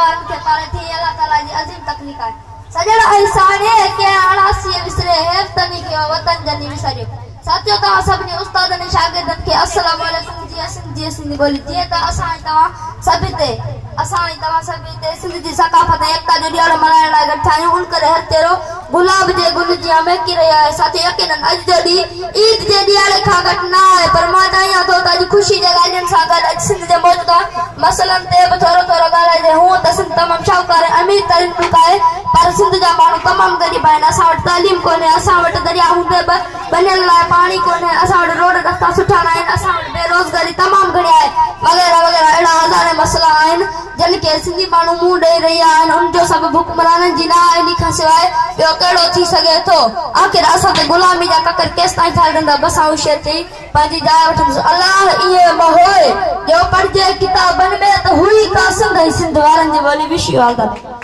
وارن کي پاري ٿي هي الله تعاليٰ جي عظيم تخليق آهي. سڄڻ ۽ ساڻيهه ڪنهن اڻاسيء وسري حيف تني کي اهو وطن جني وساريو. ساٿيو توهان سڀني استادن ۽ شاگردن کي السلام عليڪم جيئي سنڌ جيئي سنڌي ٻولي جيئن ته اسان ۽ توهان سڀ هتي اسان ۽ توهان سڀ هتي سنڌ جي ثقافت ۽ ايڪتا جو ڏيهاڙو ملهائڻ لاء گڏ ٿيا آهيون ان ڪري هر چهرو گلاب جي گل جيان مهڪي رهيو آهي. ساٿيو يقينن اڄ جو ڏينهن عيد جي ڏيهاڙي کان گهٽ نه آهي پر مان چاهيان ٿو ته اڄ خوشي جي ڳالهين سان گڏ اڄ سنڌ جي موجوده مسئلن تي به ٿورو ٿورو ڳالهائجي. هونء ته سنڌ تمام شاهوڪار ۽ امير ترين ملڪ آهي پر سنڌ جا ماڻهو تمام غريب آهن. اسان وٽ تعليم ڪونهي، اسان وٽ درياء هوندي به ٻنين لاء پاڻي ڪونهي، اسان وٽ روڊ رستا سٺا ناهن، اسان وٽ بي روزگاري تمام گهڻي آهي وغيره وغيره اهڙا هزارين مسئلا آهن. جن کي سنڌي ماڻهو منهن ڏئي رهيا آهن، ان جو سبب حڪمرانن جي نااهلي کان سواء ٻيو ڪهڙو ٿي سگهي ٿو؟ آخر اسان تي غلامي جا ڪڪر ڪيستائين ڦهلجندا؟ بس آئون شعر چئي پنهنجي جاء وٺندس. الله ائين به هوء جو پڙهجي ڪتابن ۾ ته هئي ڪا سنڌ ۽ سنڌ وارن جي ٻولي. Wish you all the best.